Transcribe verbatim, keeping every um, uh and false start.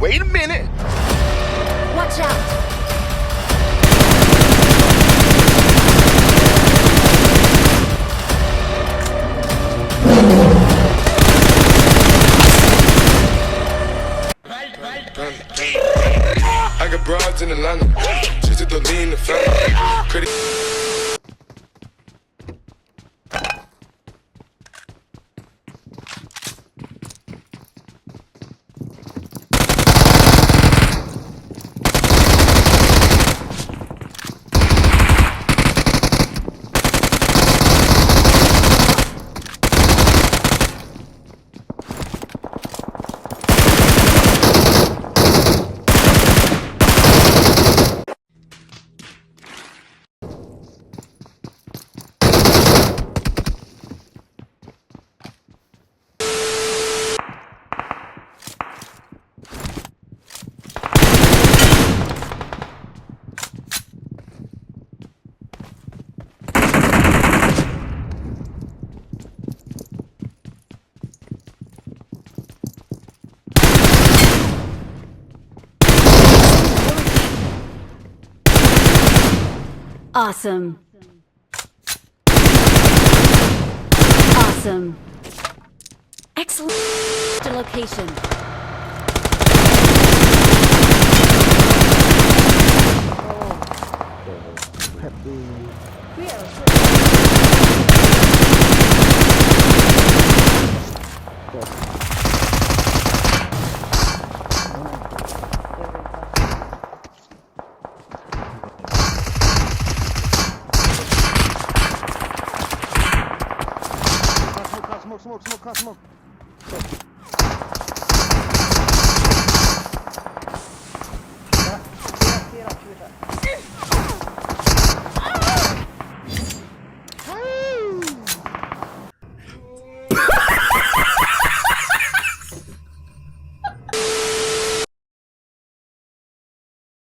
Wait a minute. Watch out! I got broads in Atlanta. Just to lean the family. Credit. Awesome. Awesome. Excellent. The location. Smoke, smoke, smoke, smoke, smoke.